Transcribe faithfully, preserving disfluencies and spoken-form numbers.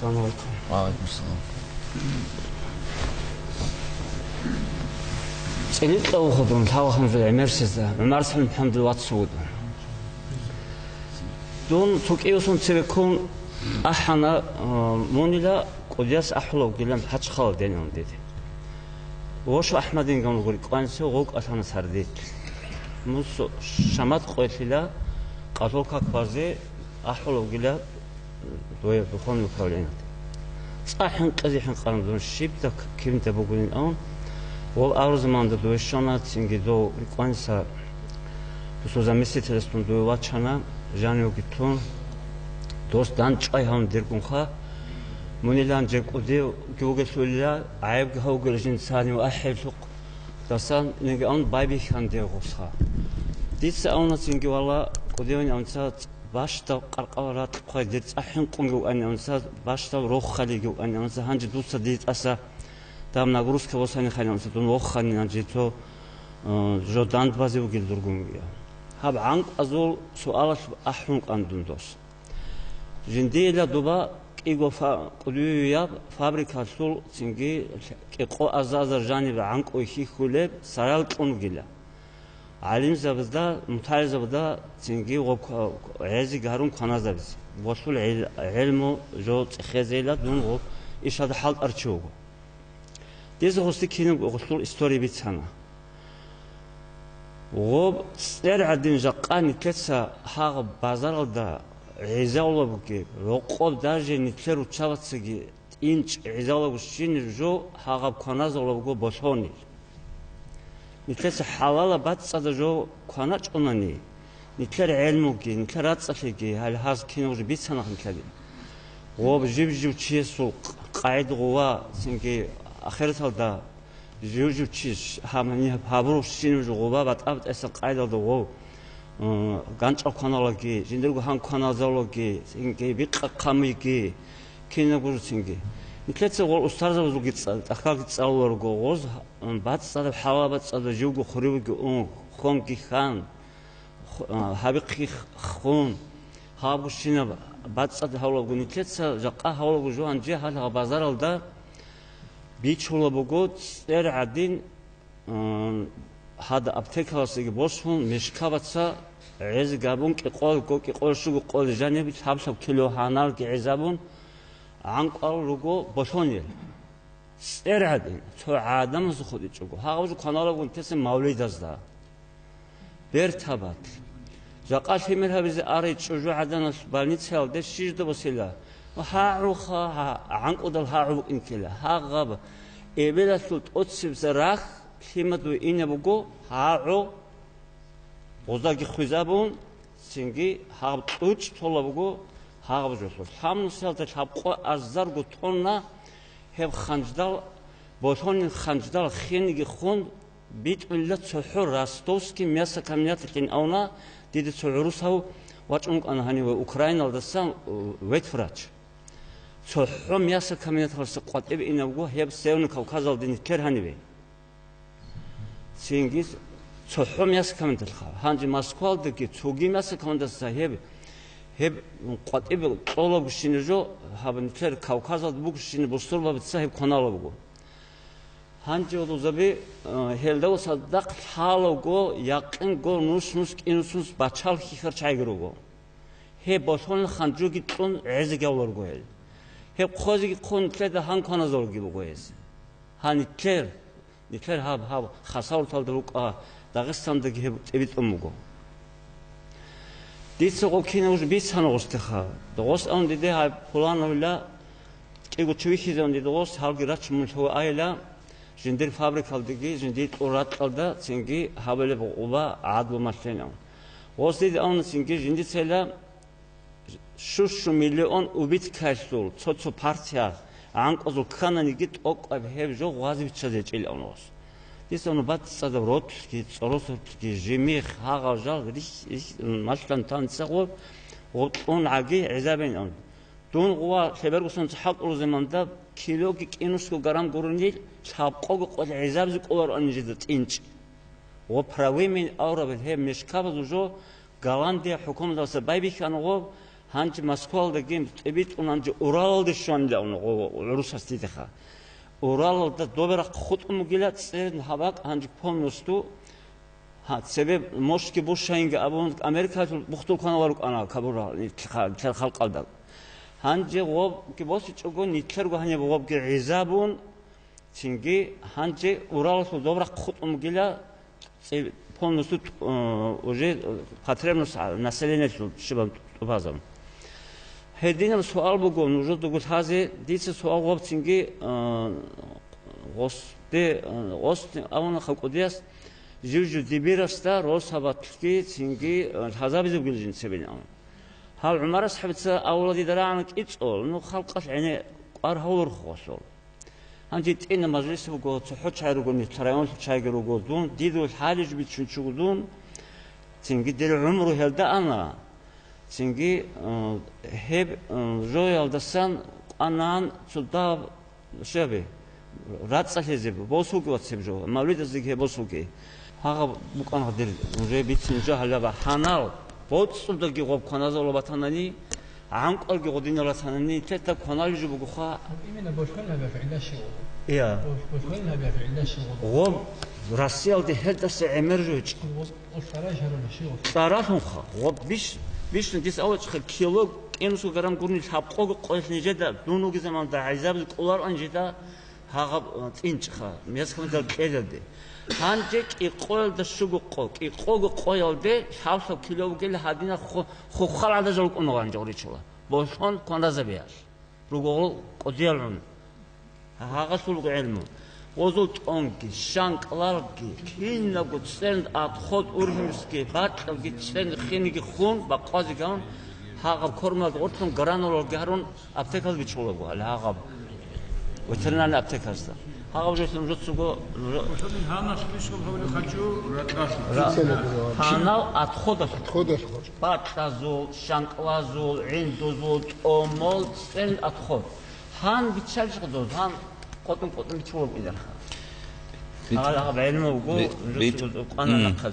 Салам алейкум. Ва алейкум салам. ЦӀиликьа вуго дун, лъала ханжул гӀемерсезда, ГӀумар Салим ХӀамдил вацав вуго дун. Дун цо кӀиявсун цеве ккун ахӀана, а, мунила кӀудияс ахӀулев вугилан пачхалда динилан диде. Вошу АхӀмадин гавнугури кӀванцев гъов кӀалъана сардилъ. Мусо шамат къоялъила къалъул как базе ахӀулев вугила, дое духовный управлениялде. ЦӀа хӀинкъизе хӀинкъарун дун щибда к-, кивнда бугунин ан, вол авру заманда дое щвана, цинги дов рикӀкӀваниса дусул заместителасдун дое вачана, жанивги тун, дос дандчӀвай гьавун диргунха, мунилан жеб кӀудив гьугелъулила, гӀайибги гьавгел жинца гьанив ахӀиблъухъ, дасан инеги ан байбихьан дир гъусха. Дица авна цинги вала кӀудивани авнца бащдаб къаркъала ракь хъвай дир цӀа хӀинкъунги вукӀани авнца, бащдаб рохалиги вукӀани авнца, гьанже дуца дир тӀаса даб нагрузка босани хани авнца, дун вохани гьанже цо, э, жо дандбазе вугел дургунги. Гьаб гӀанкӀазул суалалъ ахӀун кӀан дун дос. Жиндиила дуба кӀиго фа-, кӀудияб фабрикалъул цинги кӀикъо азазар жаниб гӀанкӀуй хьихьулеб сарал кьун вугила. ГӀалимзабазда, мутагӀилзабазда цинги гъоб ква-, гӀезеги гьарун кваназабизе, болъул гӀил-, гӀелму жо цӀехезейила дун гъоб ишалда хӀалтӀарав чи вуго. Дица гъосде кинабго гъолъул история бицана. Гъоб цӀер гӀадин жакъа нилъеца гьагъаб базаралда гӀезавулабги, рокъоб даже нилъер руччабацаги тӀинчӀ гӀезавулаго щинаб жо гьагъаб кваназавулаго болъонил. Нилъеца хӀалалаб бацӀцӀадаб жо кваначӀунани, нилъер гӀелмуги, нилъер рацӀцӀалъиги, гьале гьаз кинабго жо бицана нилъеде. Гъоб жив-жив чиясул къ-, къайда гъова, цинги ахираталда жив-жив чи гьаб-, гьабураб щинаб жо гъова батӀа-батӀиясеб къайдалда гъов, м, ганчӀал кваналаги, жиндирго гьан кваназавулаги, цинги бикъа-хъамиги, кинабго жо цинги. Нилъеца гъол устарзабазулги цӀа-, тӀахьалги цӀалуларго гъоз, м, бацӀцӀадаб хӀалалаб бацӀцӀадаб живго хурив вугев ун, хонги хьан, ху-, а, гьабихъги хун, гьабго щинаб бацӀцӀад гьавулаго нилъеца жакъа гьавулаго жо гьанже гьал гьаб базаралда бичула буго цӀер гӀадин, м, гьада аптекаласдаги босун, мешкабаца гӀезеги гьабун, кӀикъоялго, кӀикъоялъулго къоялъ жаниб лъаб-лъаб кило гьаналги гӀезабун, гӀанкӀал руго болъонил. ЦӀер гӀадин, цо гӀадамазда хутӀичӀого, гьагъаб жо кваналаго нилъеца мавлидазда. Бертабат. Жакъа лъимер гьабизе арай чӀужугӀаданалъ больницаялде щижда босила. ГьагӀуха, гьа-, гӀанкӀудал гьагӀу букӀинкила. Гьагъаб эбелалъул тӀоцебесеб рахь лъимадуе инаб буго, гьагӀу гъоздаги хвезабун, цинги гьагъаб кьучӀ толаб буго гьагъаб жолъул. Лъабнусиялда лъабкъо азарго тонна гьеб ханждал, болъонил ханждал хинги хун, битӀулила цохӀо ростовский мясокомбинаталъин авна, дида цо гӀурусав вачӀун вукӀана гьаниве Украиналдасан, э, ветврач. ЦохӀо мясокомбинаталъа къватӀибе инабго гьеб Северный Кавказалде нилъер гьаниве. Цинги цохӀо мясокомбинаталъха. Гьанже Москвалдаги цоги мясокомбинаталъа гьеб, гьеб къватӀибе кьолабго щинаб жо, гьаб нилъер Кавказалда бугебщинаб бусурбабаца гьеб кваналеб буго. Гьанже, гьудулзаби, э, гьелда цадахъ лъалаго, якъинго нус-нус кӀинусунс бачал хьихьарал чагӀиги руго. Гьеб болъонил ханжуги кьун гӀезеги гьавуларго гьел. Гьеб хъозеги хъун нилъеда гьан кваназавулги буго гьез. Гьан нилъер, нилъер гьаб, гьаб хасавурталда рукӀа, Дагъистандаги гьеб тӀибитӀун буго. Дица гъо кинабго жо бицана гъостеха. Догъос ан диде гьай пуланавила, кӀиго чи вихьизавун дида гъос, гьалги рач мун лъугьа айила, жиндир фабрикалдаги, жиндир кьуракьалда цинги гьабилеб гъуба гӀадлу малъинав. Гъос дида авна цинги жиндицайила щущу миллион убиткайлъул цо-цо партия гӀанкӀазул ккананиги, тӀокӀаб гьеб жо гъвази биччазе гьечӀил авна гъос. Дица авна бацӀцӀадаб ротлъги, цӀоросорлъги, жимихъ, гьагъав жал рихь-, рихь-, малъан танцахъо гъотлъун гӀаги гӀезабин авна. Дун гъува лъебергосан цӀахӀалтӀулу заманда килоги кӀинусго грамм гурунил лъабкъого къоялъ гӀезабизе кӀолароан жеда тӀинчӀ. Гъо правимин аврабил гьеб мешкабазул жо Голландия хӀукуматалъа байбихьана гъо, Гьанже Москвалдаги тӀибитӀун, гьанже Уралалде щванила гъо-, гъо-, гӀурусас дидеха. Уралалда добе рахъ хутӀун бугила, цӀер гьаб бакӀ гьанже полностью, гьа, цебе мощги бушаинги абун, Америкалъул бухтул кванала рукӀана кабура нилъер халкъалда. Гьанже гъобги босичӀого, нилъерго гьаниб гъобги гӀизабун, цинги гьанже Уралалъул доб рахъ хутӀун бугила, ци-, полностью, э, уже, э, потребность, а, населениялъул щибаб тӀубазаб. Гьединаб суал буго нужедаго лъазе, дица суал гъоб цинги, э, гъосде, э, гъосде абуна халкъудияс, жив-жив дибирасда росабалъги цинги, э, лъазабизе бугила жинцебин абун. Гьав ГӀумар асхӀабица авлади дарагӀана кӀицӀул, ну, халкъалъ гӀене кӀвар гьавурхъ гъосул. Гьанже тӀина мажлис буго, цохӀо чай руго, нилъ районалъул чайги руго, дун, дидул хӀалиж бичун чуго дун, цинги дир гӀумру гьелда ана, цинги, э, гьеб, э, жоялдасан къванан цо дагьаб щаби, рацӀцӀалъизе босулги вацеб жо, мавлидазеги гьеб босулги. Гьагъаб букӀана дир уже бицин жо гьалаба гьанал, боцӀцӀулдаги гъоб кваназавла батанани, ГӀанкъалги гъодинал ратанани, лъетаб кваналеб жо бугоха. Именно бошман гьабиялъ гӀилла щивгъо. Я. Бош-, бошман гьабиялъ гӀилла щивгъо. Гъоб Россиялде гьелдаса гӀемер жо гьечӀо. Гъоб, гъоб цӀарай жарана щивгъо. ЦӀаралъунха. Гъоб биш, бищун дис авачӀха кило кӀинусул грамм гурни лъабкъого къоялъ нижеда, дун вуги заманда гӀайзабизе кӀоларан жеда, гьагъаб, э, цӀинчӀха, мескалдал кьелалде. Гьанже кӀикъоялда щуго къо, кӀикъого къоялде лъаб-лъаб кило бугел гьадинаб ху-, хуххал гӀадажал рукӀуна гъанжа гъуричула. Болъон кваназабиялъ. Ругогъул къудиял гӀун. Гьагъалъул гӀелму. Гъозул тӀонги, шанкӀлалги, кинабго цӀен, отход, ургьимсги, бакьалги, цӀен хинги хун, бакъвазе ган, гьагъаб кормалги гъортлъун, гранулалги гьарун, аптекалги чулаго гьале гьагъаб. Ветеринарный аптекалъа. Гьагъаб жоялъ нужецаго, нуж- Гьанас бищун гьавли хъачу. Ра-, гьанал отходалъ. Отходалъ. Бакьазул, шанкӀлазул, гӀиндузул, тӀомал, цӀен отход. Гьан биччалищ гъодоз, гьан къотӀун-къотӀун биччалаб инарха. Бит-, гьагъал гьаб гӀелму буго, би-, нужецаго бит-, къвана м. нахъа.